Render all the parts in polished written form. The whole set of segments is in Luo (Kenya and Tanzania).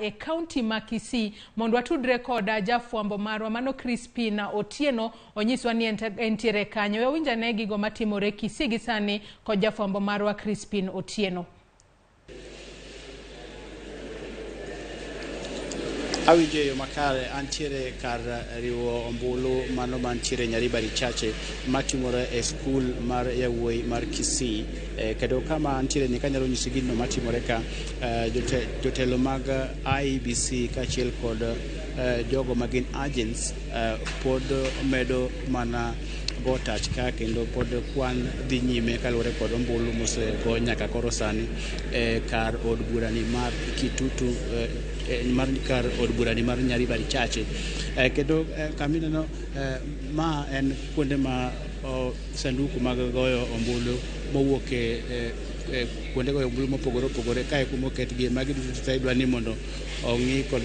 E kaunti ma Kisii mondo watudre kod jafwambo marwa mano Crispin Otieno onyiswa ni entiere kanyo. Wawinj ane gigo matimore Kisii gi sani kod jafwambo marwa Crispin Otieno. Awinjo e yo makare, antiere kar riwo ombulu mano mantiere Nyaribari Chache matimore e skul mar yawuoyi mar Kisii. Kendo kama antiere ni kanyalo nyisi gino matimore ka, jotelo mag IEBC kaachiel kod jogo magin agents pod medo mana go tach ka kendo pod kwan dhi nyime kaluwore kod ombulu mosego nyaka koro sani e kar od burani mar Kitutu, mar kar od burani mar Nyaribari Chache. Kendo kamineno ma en kuonde ma sanduku mag goyo ombulu mowuok e kuonde goyo ombulu mopogore opogore kae kuma oketgie. Magi duto te idwa ni mondo ong'i kod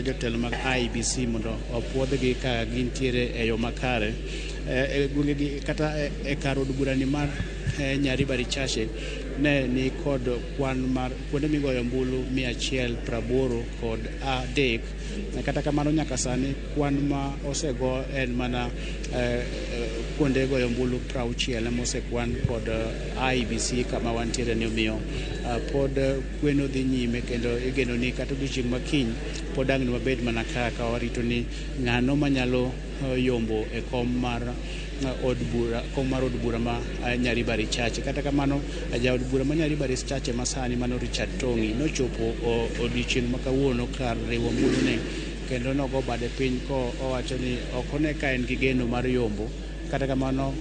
jotelo mag IEBC mondo opuodhgi ka gintiere e yo makare. E gwengegi kata e kar od burani mar Nyaribari Chache ne ni kod kwan mar kuonde migoyo ombulu 183. Kata kamano nyaka sani kwan ma osego en mana kuonde goyo ombulu 60 ema osekwan kod IEBC kama wantiere ni. Omiyo pod kweno dhi nyime kendo igeno ni kata odiochieng' ma kiny pod ang' wabed mana ka ka warito ni ng'ano manyalo yombo e kom mar od bura, kom mar od bura ma Nyaribari Chache. Kata kamano jaod bura ma Nyaribari Chache masani mano Richard Tong'i nochopo odiochieng' ma kawuono kar riwo ombulu ne kendo nogo bade piny ko owacho ni ok one ka en gi geno mar yombo. Kata kamano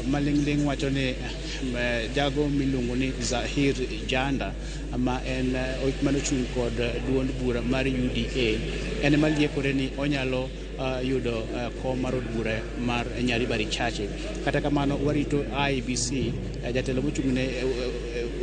maling'ling' wacho ni jago miluongo ni Zahir Janda ma en manochung' kod duond bura mar UDA en ema liekore ni onyalo yudo kom mar od bura mar Nyaribari Chache. Kata kamano warito IEBC, jatelo mochung' ne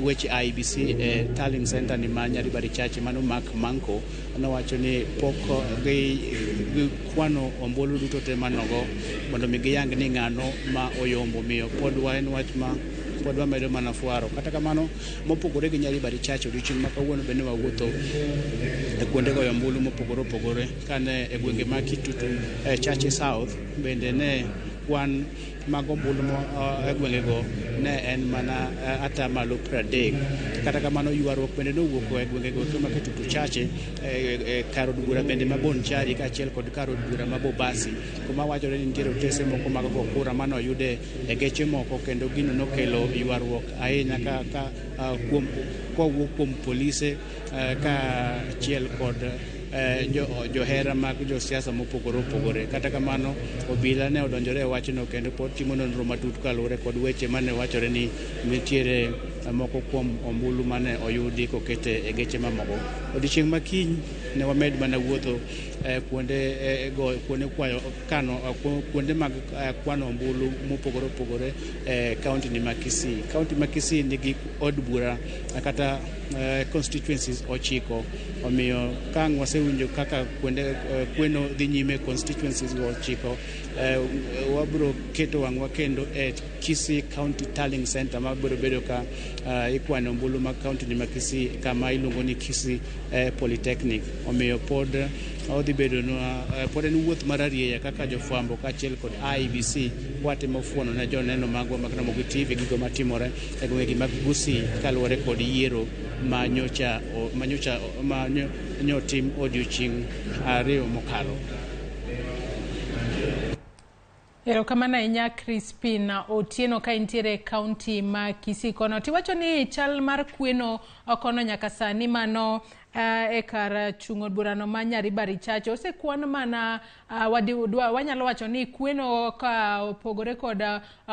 weche IEBC e tallying center ni ma Nyaribari Chache mano Mark Manko nowacho ni pok gikwano ombulu duto te manogo mondo mi giyang ni ng'ano ma oyombo. Omiyo pod en wach ma pod wamedo mana fwaro. Kata kamano mopogore gi Nyaribari Chache, odiochieng' ma kawuono bende wawuotho e kuonde goyo ombulu mopogore opogore kane e gwenge ma Kitutu Chache South bende ne kwan mag ombulu e gwengego ne en mana 30%. Kata kamano ywaruok bende nowuok e gwengego ma Kitutu Chache, kar od bura bende ma Bonchari kaachiel kod kar od bura ma Bobasi, kuma wachore ni nitiere otese moko mag go kura manoyude e geche moko kendo gino nokelo ywaruok ahinya ka kuom kowuok kuom polise kaachiel kod johera mag josiasa mopogore opogore. Kata kamano obila ne odonjore e wachno kendo pod timo nonro matut kaluwore kod weche mane wachore ni nitiere moko kuom ombulu mane oyudi kokete e geche mamoko. Odiochieng' ma kiny ne wamed mana wuotho kuonde go kuonde kwayo kano kuonde mag kwano ombulu mopogore opogore e kaunti ni ma Kisii. Kaunti ma Kisii nigi od bura kata constituencies 9. Omiyo ka ang' wasewinjo kaka kuonde kweno dhi nyime constituencies go 9, wabiro keto wang'wa kendo e Kisii County Tallying Center ma biro bedo ka ikwano ombulu mag kaunti ni ma Kisii kama iluongo ni Kisii Polytechnic. Omiyo pod odhi bedonwa, pod en wuoth mar arieya kaka jofwambo kaachiel kod IEBC watemo fuono ne joneno magwa mag Ramogi TV gigo matimore e gwengegi mag Gusii kaluwore kod yiero ma nyocha nyotim odiochieng' 2 mokalo. Erokamano ahinya Crispin Otieno ka intiere e kaunti ma Kisii kono. Tiwacho ni chal mar kweno kono nyaka sani mano e kar chung' od burano ma Nyaribari Chache osekwan mana wanyalo wacho ni kweno ka opogore kod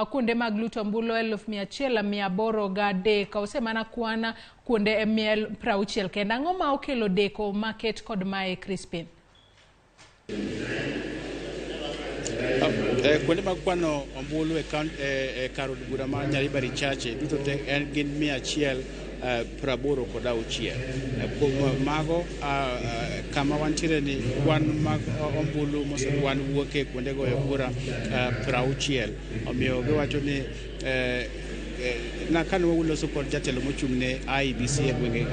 kuonde mag luto ombulu 1,803 osemana kwan kuonde 160 kende. Ang'o ma okelo deko maket kod mae, Crispin? Kuonde mag kwano ombulu e kar od bura ma Nyaribari Chache duto te en gin 186. Kuom mago kama wantiere ni kwan mag ombulu mosekwan wuok e kuonde goyo kura 60. Omiyo giwacho ni Na kane waloso kod jatelo mochung' ne IEBC e gwenge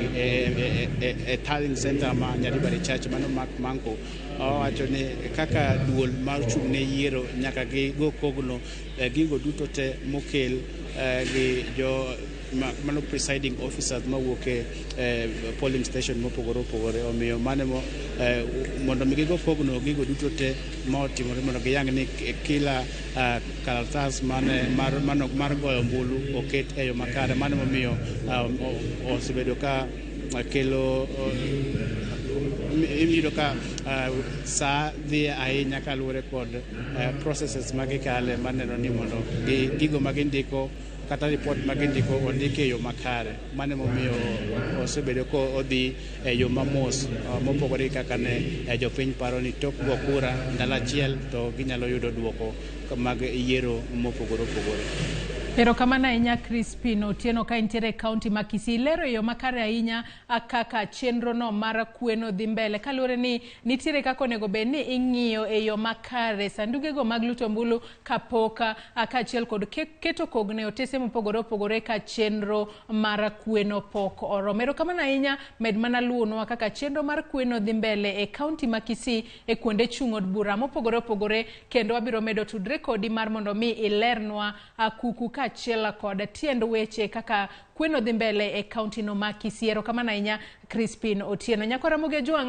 e tallying center ma Nyaribari Church, mano Mark Manko, owacho ni kaka duol mar chung' ne yiero nyaka gigo kogno gigo duto te mokel gi jo mano presiding officers mawuok e polling station mopogore opogore. Omiyo mano mondo mi gigo kogno gigo duto te ma otimore, mondo giyang ni kila kalatas mane mar, mano, mar goyo ombulu oket e yo makare. Mano momiyo osebedo ka kelo iyudo ka saa dhi ahinya kaluwore kod processes ma gikale maneno ni mondo gigo ma gindiko kata report ma gindiko ondik e yo makare. Mano emomiyo osebedo ko odhi e yo mamos mopogore gi kaka ne jopiny paro ni tok go kura ndalo achiel to ginyalo yudo duoko mag yiero mopogore opogore. Erokamano ahinya, Crispin Otieno, ka intiere e kaunti ma Kisii. Lero e yo makare ahinya kaka chenro no mar kweno dhi mbele, kaluwore ni nitiere kaka onego bed ni ing'iyo e yo makare sandugego mag luto ombulu kapok kaachiel kod keto kogno e otese mopogore opogore ka chenro mar kweno pok oromo. Erokamano ahinya, med mana luwonwa kaka chenro mar kweno dhi mbele e kaunti ma Kisii e kuonde chung' od bura mopogore opogore, kendo wabiro medo tudre kodi mar mondo mi ilernwa kuku kaachiel kod tiend weche kaka kweno dhi mbele e kaunti no ma Kisii. Erokamano ahinya, Crispin Otieno. Nyakwara Ramogi Ajwang'.